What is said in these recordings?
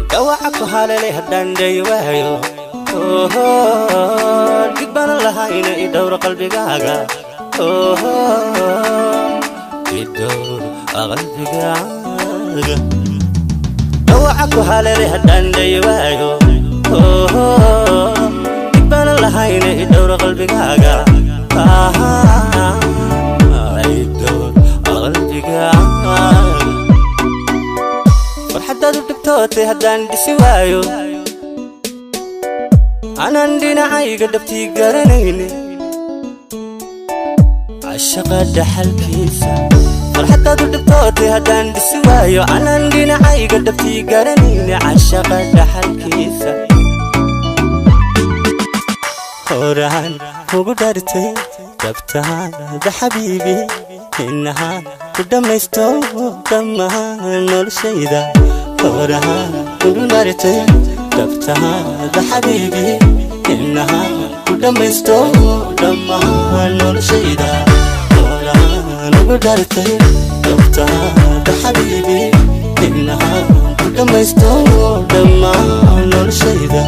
Dawaca ku haleelay haddaan dhayi waayo, dhig baanan lahayna, i dhowr qalbigaaga, i dhowr qalbigaaga. Dawaca ku haleelay haddaan dhayi waayo, dhig baanan lahayna, i dhowr qalbigaaga, i dhowr qalbigaaga. Farxaddaad u dhibtootay haddaan dhisi waayo, anaan dhinacayga dhabtii garanayne cashaqa dhaxalkiisa. Farxaddaad u dhibtootay haddaan dhisi waayo, anaan dhinacayga dhabtii garanayne cashaqa dhaxalkiisa. Horaan ugu dhartay dhabtaada xabiibi, inahaan ku dhammaysto dhammaan noloshayda. Horaan ugu dhartay dhabtaada xabiibi, inahaan ku dhammaysto dhammaan noloshayda. Horaan ugu dhartay dhabtaada xabiibi, inahaan ku dhammaysto dhammaan noloshayda.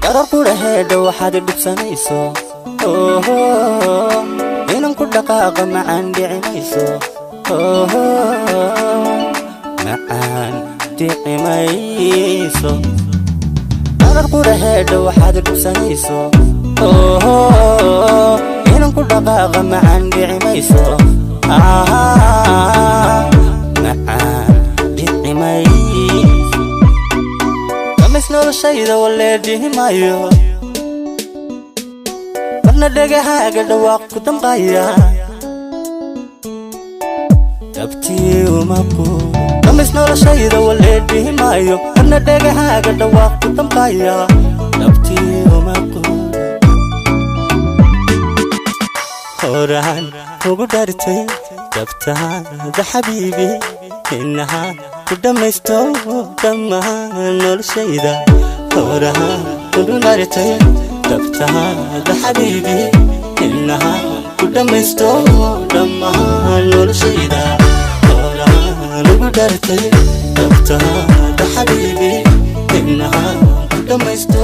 Darar qudhaheedha waxaad dhibsanayso, inan ku dhaqaaqa macaan dhici mayso, macaan dhici mayso. Darar qudhaheedha waxaad dhibsanayso, inan ku dhaqaaqa macaan dhici mayso, macaan dhici mayso. Kamis noloshayda walee dhihi maayo, marna dhegahaaga dhawaaq ku damqaya dhabtii uma quudo. Kamis noloshayda walee dhihi maayo, marna dhegahaaga dhawaaq ku damqaya dhabtii uma quudo. Horaan ugu dhartay dhabtaada xabiibi, inahaan ku dhammaysto dhammaan noloshayda. Horaan ugu dhartay dhabtaada xabiibi, inahaan ku dhammaysto dhammaan noloshayda. Horaan ugu dhartay dhabtaada xabiibi, inahaan ku dhammaysto.